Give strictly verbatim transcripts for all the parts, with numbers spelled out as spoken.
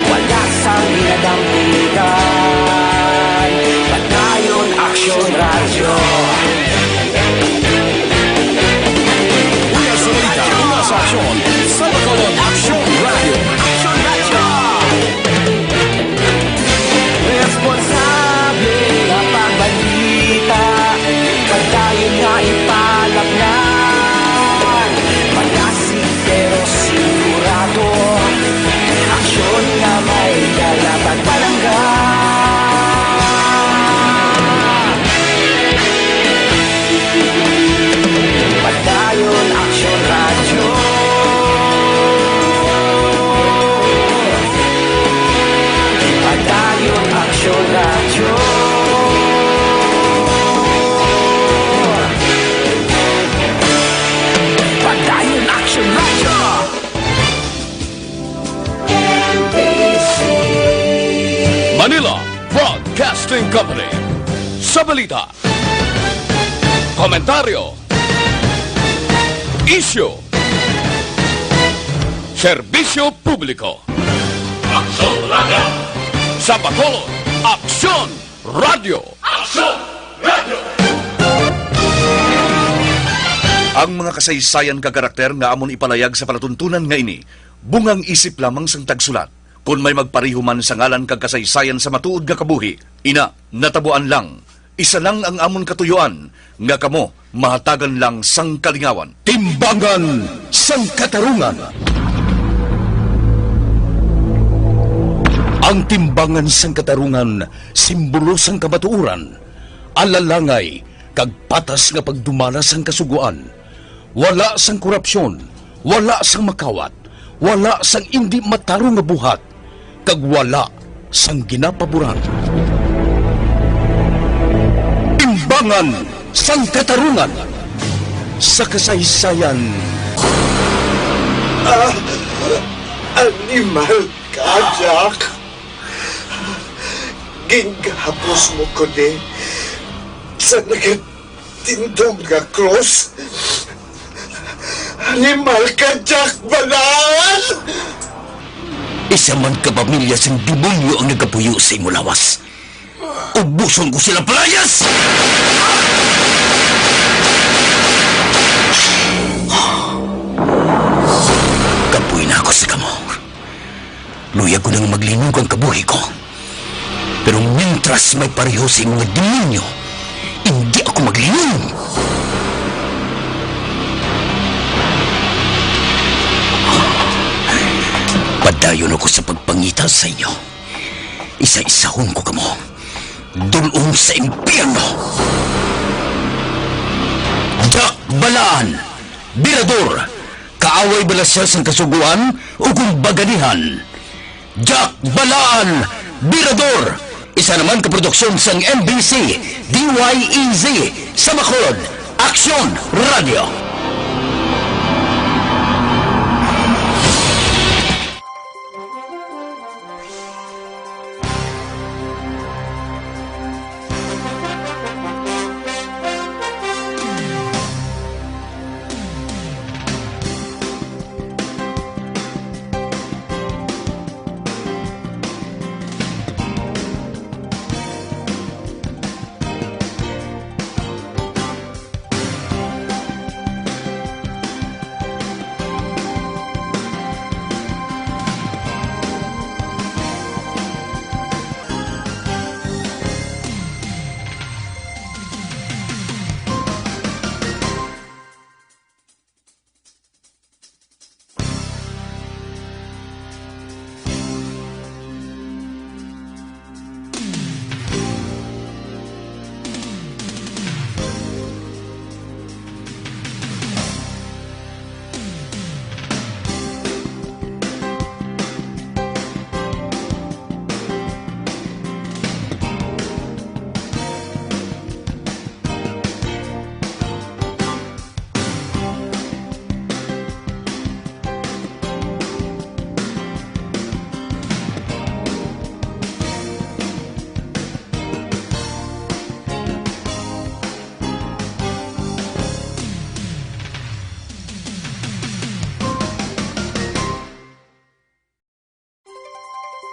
Wala sang ginadampigan. Padayon Aksyon Radyo. Una sa balita, una sa aksyon, sa Bacolod Aksyon Radyo. Aksyon Radyo. Responsable nga pagbalita, padayon nga ipalapnan. Malasig pero sigurado, aksyon nga may dala pagpalangga. Padayon Aksyon Radyo. Padayon Aksyon Radyo. Padayon Aksyon Radyo. Manila Broadcasting Company. Sa balita, komentaryo, isyu, serbisyo publiko. Aksyon Radyo. Sa Bacolod, Aksyon Radyo. Aksyon Radyo. Ang mga kasaysayan kag karakter nga amon ipalayag sa palatuntunan nga ini, bungang isip lamang sang tagsulat. Kon may magpareho man sa ngalan kag kasaysayan sa matuod nga kabuhi, ina, natabuan lang. Isa lang ang amon katuyuan, nga kamo mahatagan lang sang kalingawan. Timbangan sang Katarungan. Ang timbangan sang katarungan, simbolo sang kamatuoran, alalangay, kag patas nga pagdumala sang Kasugoan. Wala sang korupsyon, wala sang makawat, wala sang indi matarong nga buhat, kag wala sang ginapaboran. Timbangan sang Katarungan sa kasaysayan. Ah, animal ka, Jack. Gingapos mo ko ni sa nagatindog nga krus. Animal ka, Jack Balaan! Isa man ka pamilya sing demonyo ang nagapuyo sa imo lawas. Ubuson ko sila, palayas! Kapoy na ako sa kamo. Luyag ko nang maglinog ang kabuhi ko. Pero mintras may pareho sa imo nga demonyo, hindi ako maglinom. Padayon ako sa pagpangita sa inyo. Isa-isahon ko kamo. Dul-ong sa impyerno. Jack Balaan, Birador, kaaway bala sia sang Kasugoan o kon baganihan? Jack Balaan, Birador, isa naman ka produksyon sang M B C, D Y E Z, sa Bacolod, Aksyon Radio.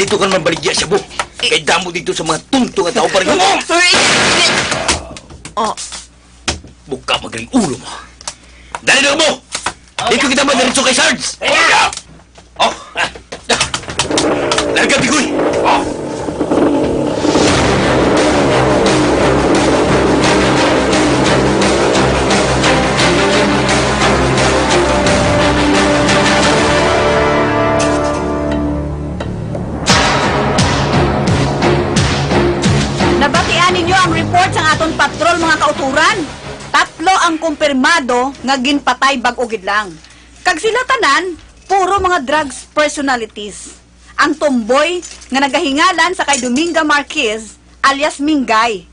Dito ka naman baligya siya, bo. Kay damo dito sa mga tunto nga tao, pare. Mo! Oh. Buka magaling ulo mo. Dali na mo! Dito kita madiretso kay Sarge! Kaya! Oh! Ah! Larga, Bigoy! Oh! Ton patrol, mga kauturan, tatlo ang kumpirmado nga ginpatay bag-o gid lang. Kag sila tanan, puro mga drugs personalities. Ang tomboy nga nagahingalan sa kay Dominga Marquez, alias Minggay.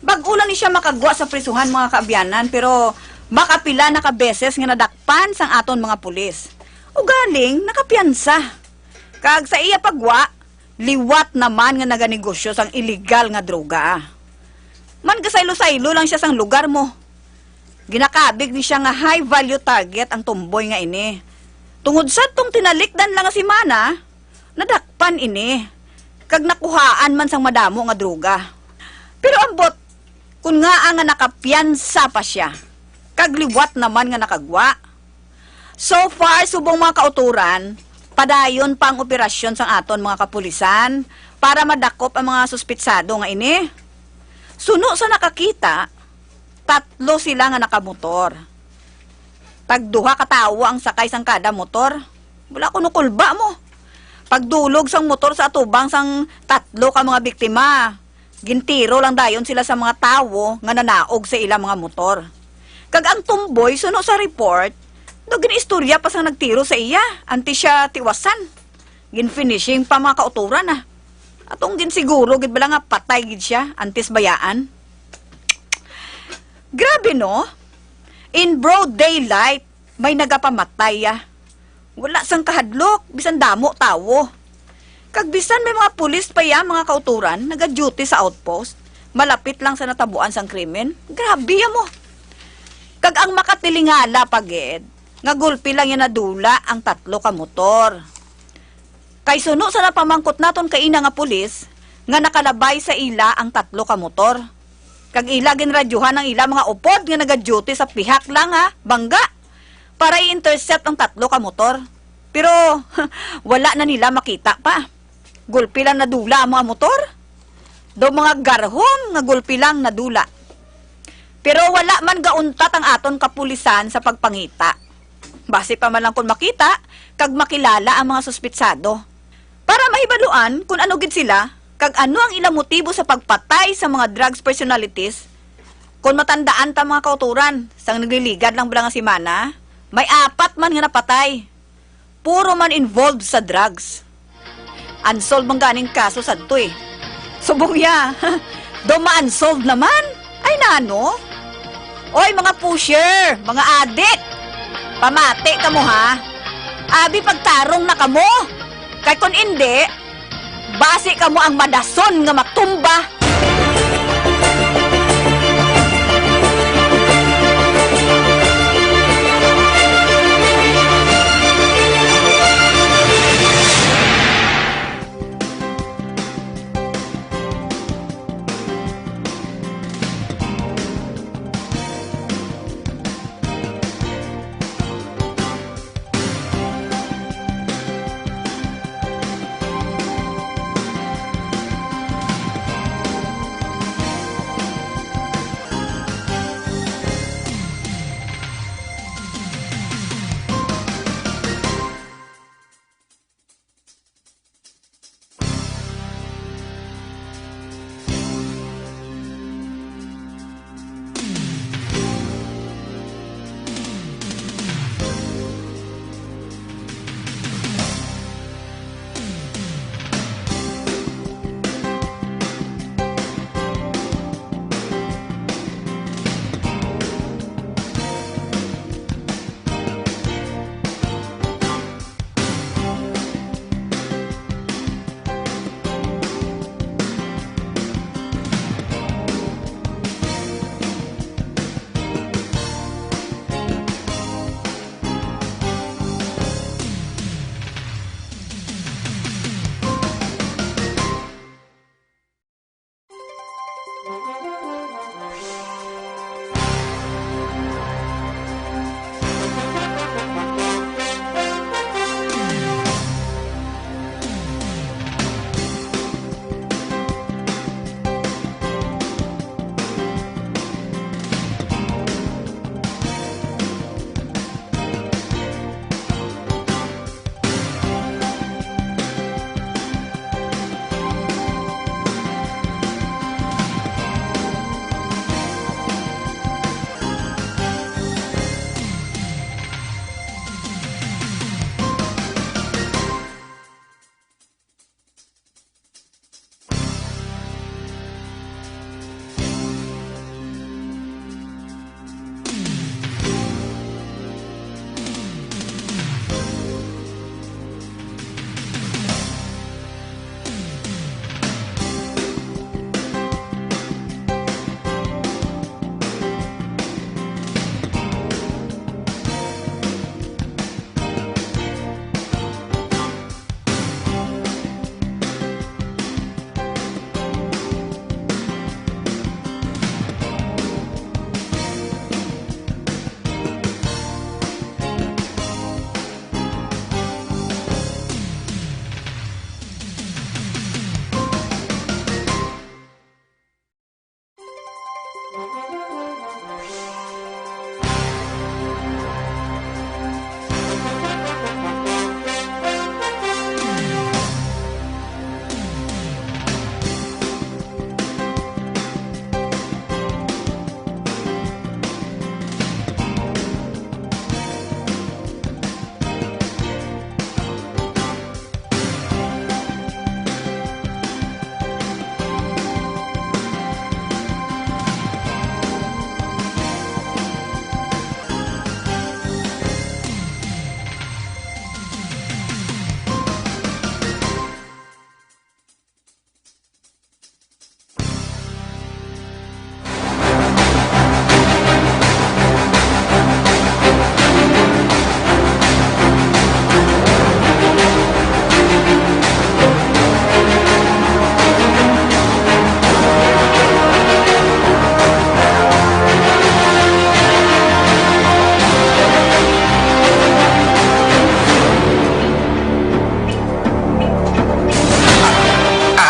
Bag-o lang ni siya makagwa sa prisuhan, mga kaabyanan, pero makapila na ka beses nga nadakpan sang aton mga pulis. Ugaling nakapiyansa. Kag sa iya pagwa, liwat naman nga naganegosyo sang iligal nga droga. Man gasaylo-saylo lang siya sang lugar mo. Ginakabig ni siya nga high value target ang tomboy nga ini. Tungod sadtong tinalikdan lang nga semana, nadakpan ini, kag nakuhaan man sang madamo nga droga. Pero ambot, kun ngaa nga nakapiyansa pa sia, kag liwat naman nga nakagwa. So far, subong mga kauturan, padayon pa ang operasyon sang aton mga kapulisan para madakop ang mga suspitsado nga ini. Suno sa nakakita, tatlo sila nga nakamotor. Tagduha ka tawo ang sakay sang kada motor. Wala kuno kulba mo. Pagdulog sang motor sa atubang sang tatlo ka mga biktima, gintiro lang dayon sila sa mga tawo nga nanaog sa ila mga motor. Kag ang tomboy, suno sa report, daw gin-istorya pa sang nagtiro sa iya antes siya tiwasan. Gin-finishing pa, mga kauturan, ah. Atong ginsiguro gid bala nga patay gid siya antes bayaan. Grabe, no? In broad daylight, may nagapamatay, ah. Wala sang kahadlok, bisan damo tawo. Kag bisan may mga pulis pa ya, mga kauturan, naga-duty sa outpost, malapit lang sa natabuan sang krimen. Grabe ya mo. Kag ang makatilingala pa gid, nga gulpi lang ya nadula ang tatlo ka motor. Kay suno sa napamangkot naton kaina nga pulis, nga nakalabay sa ila ang tatlo ka motor. Kag ila ginradyuhan ang ila mga upod nga naga-duty sa pihak lang, ha, bangga, para i-intercept ang tatlo ka motor. Pero wala na nila makita pa. Gulpi lang nadula ang mga motor. Daw mga garhom nga gulpi lang nadula. Pero wala man gauntat ang aton kapulisan sa pagpangita. Basi pa man lang kon makita kag makilala ang mga suspitsado. Para mahibaluan kon ano gid sila kag ano ang ilang motibo sa pagpatay sa mga drugs personalities, kon matandaan ta, mga kauturan, sang nagliligad lang bala nga semana, may apat man nga napatay. Puro man involved sa drugs. Unsolved man ganing kaso sadto eh. Subong ya, daw ma-unsolved naman. Ay, nano? Oy, mga pusher, mga adik, pamati kamo, ha? Abi, pagtarong na kamo. Kay kon indi, basi kamo ang madason nga matumba.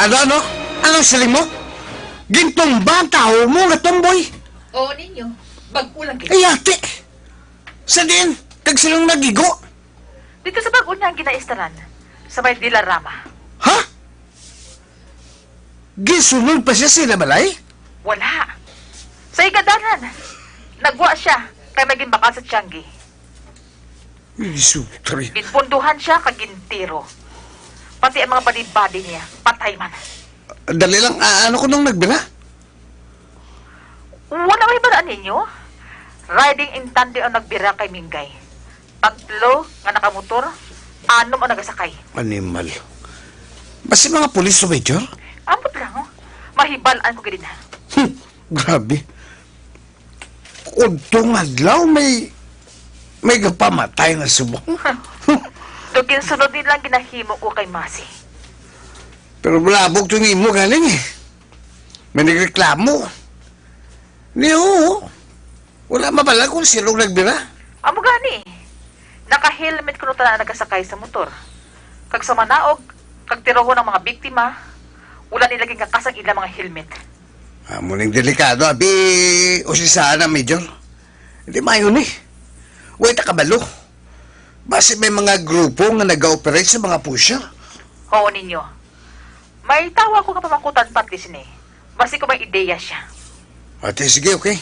Ano, ano? Anong siling mo? Gintumba ang tawo mo nga tomboy? Oo, ninyo. Bag-o lang gid. Ay, ate! Sa diin? Kag sinong nagigo? Dito sa bag-o niya ang ginaistaran, sa may Dilarama. Ha? Gisunod pa siya sa ila balay? Wala. Sa igadanan, nagwa siya kay may ginbakal sa tiyanggi. Ay, sus, Maria. Ginpunduhan siya kag gintiro. Pati ang mga badi-badi niya, patay man. Dali lang, a-, ano kunong nagbira? Wala may balaan ninyo? Riding in tandem ang nagbira kay Minggay. Tatlo nga nakamotor, anom ang nagasakay. Animal. Basi mga pulis to, Major? Ambot lang, oh. Mahibal-an ko gid na. Hmm, grabe. Udtong adlaw may, may gapamatay na subong. Do ginsunod nila ang ginahimo ko kay Masi. Pero bulabog to nimo galing eh. May nagreklamo. Ni, oo. Wala mabala kung sino ang nagbira. Amo gani. Naka-helmet kuno tanan ang nagasakay sa motor. Kag sa manaog, kag tirohon ang mga biktima, wala nila ginkakas ang ilang mga helmet. Amo ning delikado, abi, usisa na, Major. Hindi mayo ni. Way ta kabalo. Basi may mga grupo nga nag-ooperate sa mga pusher. Oo ninyo. May tawo ako nga pamangkutan patli sini. Basi ko may ideya siya. Ate, sige, okay.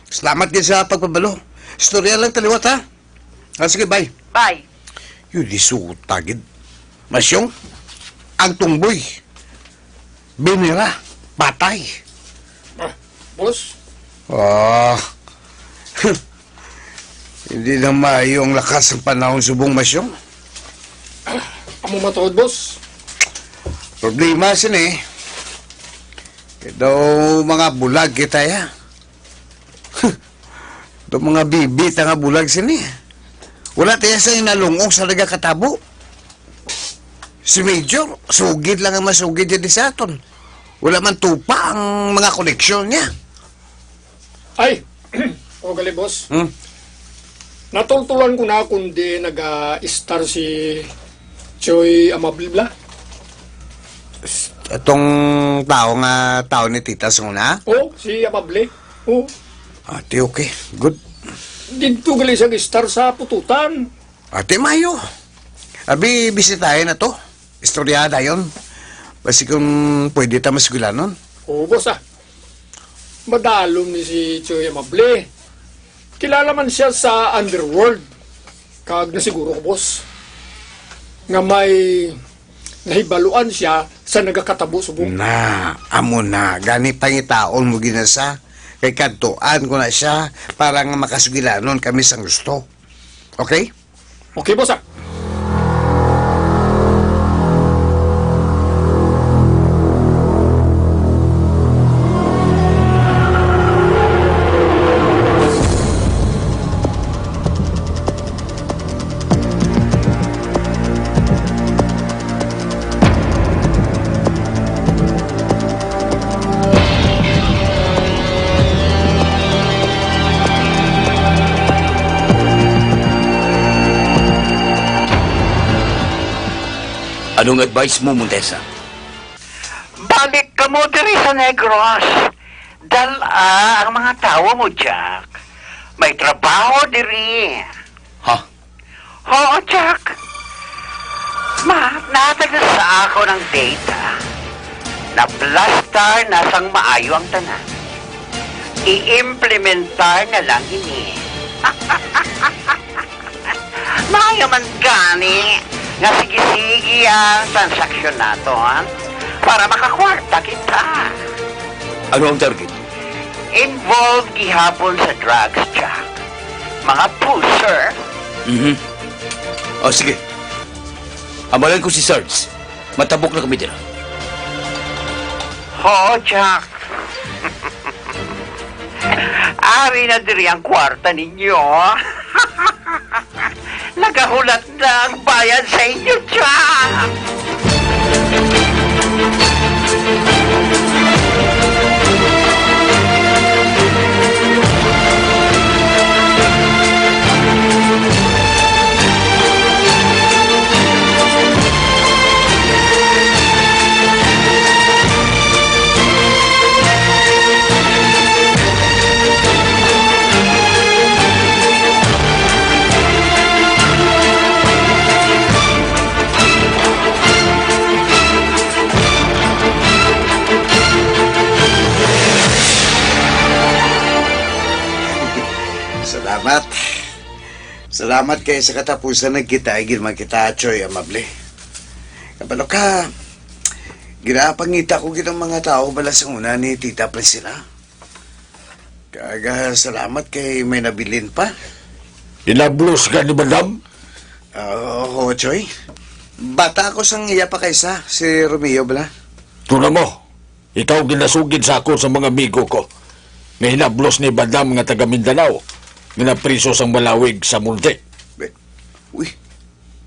Salamat gid sa pagpabalo. Istorya lang taliwat, ha? Ah, sige, bye. Bye. Yun, isuta gid. Masyong, ang tungboy. Binira, patay. Ah, boss? Ah. Hindi na maayo ang lakas ng panahon subong, Masyong. Amo matuod, boss. Problema sini. Kay daw mga bulag kita, ya. Daw mga bibi ta nga bulag sini. Wala tayo sa inalungong sa nagakatabo. Si Major, sugid lang ang masugid dyan sa aton. Wala man tupa ang mga koneksyon niya. Ay! O, gali, boss. Hmm? Natultulan ko na kung di naga-star si Choy Amable bla. S-, atong tao nga tao ni Tita sa una? Oh, si Amable. Oh. Ate, okay. Good. Didto gali siya star sa pututan. Ate, mayo. Abi, bisitahin na to. Istorya dayon. Basi kung pwede ta masugilanon. Oo, boss, ah. Madalom ni si Choy Amable. Kilala man siya sa underworld. Kag nasiguro ko, boss, nga may nahibaluan siya sa nagakatabo subong. Na, amo na. Gani pangitaon mo gina sa kay kadtuan ko na siya para nga makasugilanon kami sang gusto. Okay? Okay, boss, ah. Anong advice mo, Montesa? Balik kamo diri sa Negros. Dal-a ang mga tawo mo, Jack. May trabaho diri. Ha? Oo, Jack. Ma, nahatag na sa ako ng data. Naplastar na sang maayo ang tanan. I-implementar na lang ini. Maayo man gani nga sige-sige ang transaksyon naton para makakwarta kita. Ano ang target? Involved gihapon sa drugs, Jack. Mga pusher. Mhm. O, sige. Amalan ko si Sarge. Matabok na kami dira. Oo, Jack. Ari na diri ang kwarta ninyo. Nagahulat na ang bayad sa inyo, Jack. Mat, salamat kay sa katapusan nagkita gid man kita, Choy, amable. Kabalo ka, ginapangita ko gid ang mga tawo bala sa una ni Tita Priscilla. Kag, ah, salamat kay may nabilin pa. Hinablos ka ni Madam? Ah, oo, Choy. Bata ko sang iya pa kaysa, si Romeo bala. Tuna mo, ikaw ginasugid sa ako sa mga amigo ko nga hinablos ni Madam nga taga Mindanao nga napriso sang Malawig sa Munti. Be-, uy,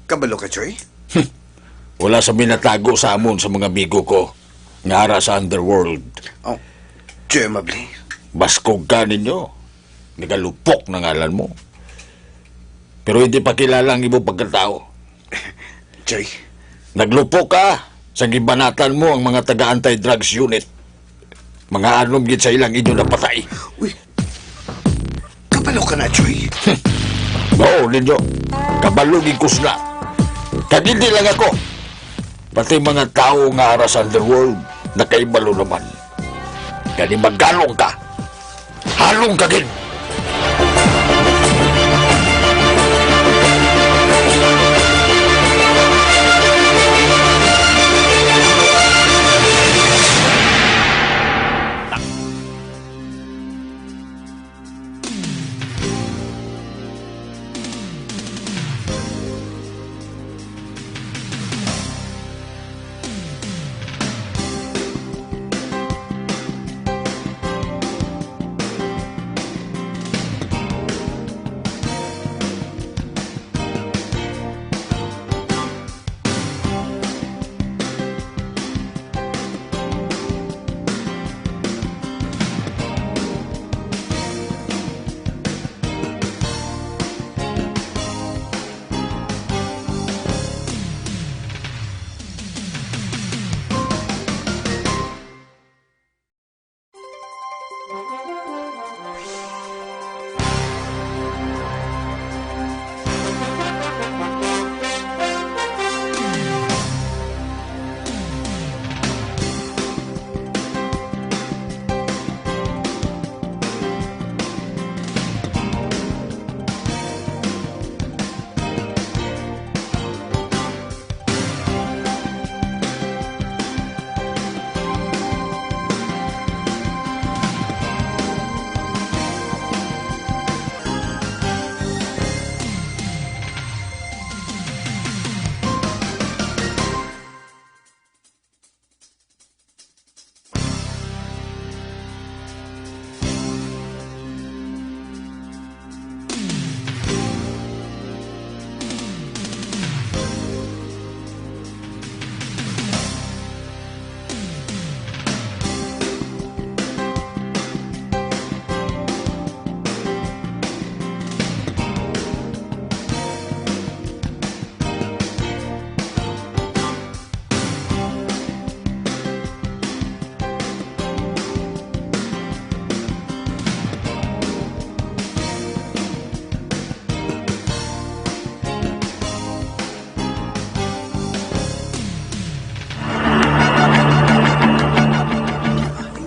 kabalo ka, Choy? Hmm. Wala sa minatago sa amon sa mga amigo ko nga ara sa underworld. Oh, Choy, amable. Baskog ka ninyo. Nagalupok na ngalan mo. Pero hindi pa kilala ang imong pagkatao. Choy. Naglupok ka sa gibanatan mo ang mga taga-anti-drugs unit. Mga anom gid sa ilang inyo napatay. Uy, kabalo ka na, Choy? Oo, ninyo. Kabalo gid ko sila. Kag hindi lang ako. Pati mga tawo nga ara sa underworld, nakaibalo naman. Gani magalong ka. Halong ka gid!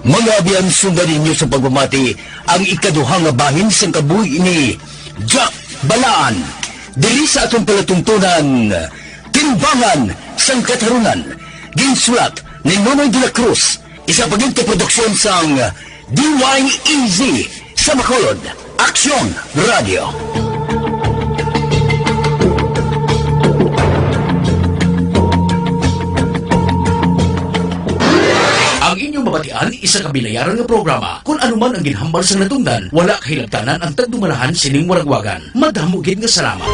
Mga abyan, sundan ninyo sa pagpamati ang ikaduha nga bahin sang kabuhi ni Jack Balaan, diri sa aton palatuntunan, Timbangan sang Katarunan. Ginsulat ni Nonoy de la Cruz, isa pa gid ka produksyon sang D Y E Z sa Bacolod, Aksyon Radio. Ang inyong mabatian, isa ka binayaran nga programa. Kon ano man ang ginhambal sang natundan, wala kahilabtanan ang tagdumalahan sining waragwagan. Madamo gid nga salamat.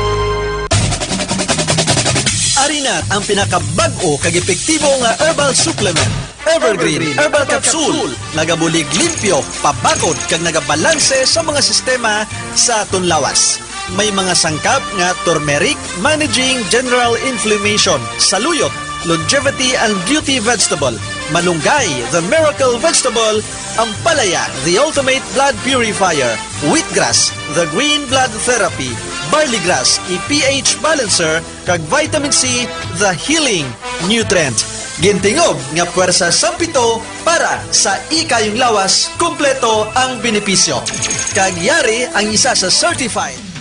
Ari na ang pinakabag-o kag epektibo nga herbal supplement. Evergreen Herbal Capsule. Nagabulig limpyo, pabakod, kag nagabalanse sa mga sistema sa aton lawas. May mga sangkap nga turmeric, managing general inflammation, saluyot, longevity and beauty vegetable, malunggay, the miracle vegetable, ampalaya, the ultimate blood purifier, wheatgrass, the green blood therapy, barley grass, a P H balancer, kag vitamin C, the healing nutrient. Gintingog nga pwersa sang pito para sa ikayong lawas, kompleto ang benepisyo. Kag yari ang isa sa certified.